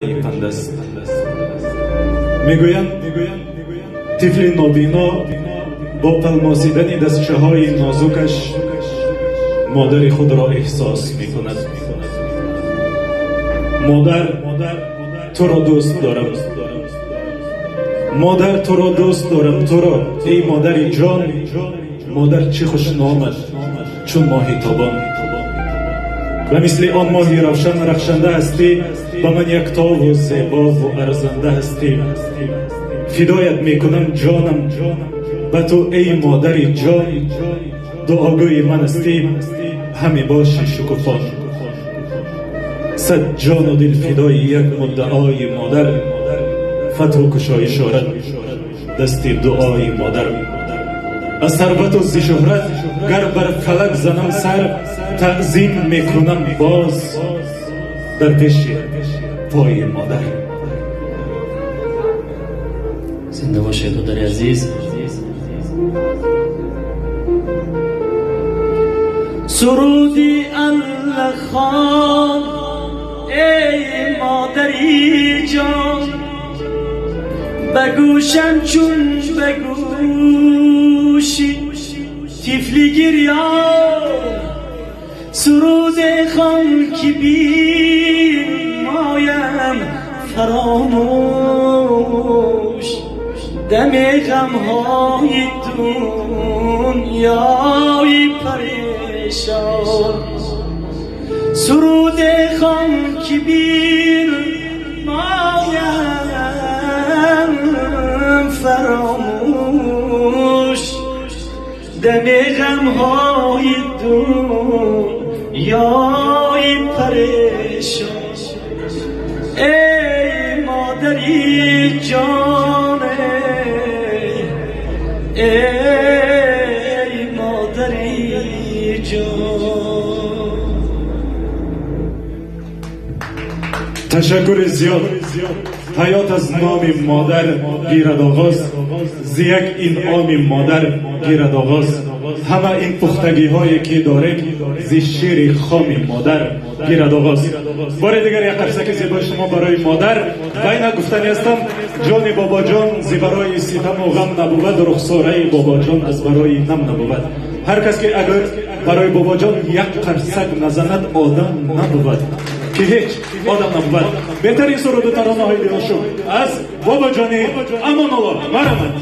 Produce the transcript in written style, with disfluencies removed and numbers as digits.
Панд аст. Мегӯянд, тифли нобино бо палмосидани дастчаҳои нозукаш модари худро эҳсос мекунад. Модар, туро дӯст дорам, модар, туро дӯст дорам, туро, эй модари ҷон. Модар, чӣ хушномат, чун моҳи тобон, ба мисли он моҳи равшан рахшанда ҳастӣ, ба ман яктову зебову арзанда ҳастӣ. Фидоят мекунам ҷонам ба ту, эй модари ҷон. Дуогӯи ман ҳастӣ, ҳаме боши шукуфон. Сад ҷону дил фидои як муддаои модар, фатҳу кушоиш орад дасти дуои модар. Аз сарвату зи шӯҳрат гар бар фалак занам сар, таъзим мекунам боз дар пеши пои модар. Зинда бошед, модари азиз. Суруди Аллахон, эй модари ҷон, ба гӯшам чун ба гӯши тифли гирён. Суруде хон, ки бимоям фаромӯш дами ғамҳои дунёи парешон. Суруде хон, ки бимоям фаромӯш дами ғамҳои дунёи парешон. Эй модари ҷон, эй модари ҷон. Ташаккури зиёд. Ҳаёт аз номи модар гирад оғоз, зи як инъоми модар гирад оғоз. Ҳама ин пухтагиҳое ки дорем, зи шири хоми модар гирад оғоз. Бори дигар як қарсаки зебои шумо барои модар. Ва ина гуфтанӣ ҳастам: ҷони бобоҷон зи барои ситаму ғам набувад, рухсораи бобоҷон аз барои нам набувад. Ҳар кас ки агар барои бобоҷон як қарсак назанад, одам набувад, ки ҳеҷ одам набувад. Беҳтарин суруду таронаҳои дилошуб аз бобоҷони Амонулло. Марҳамат.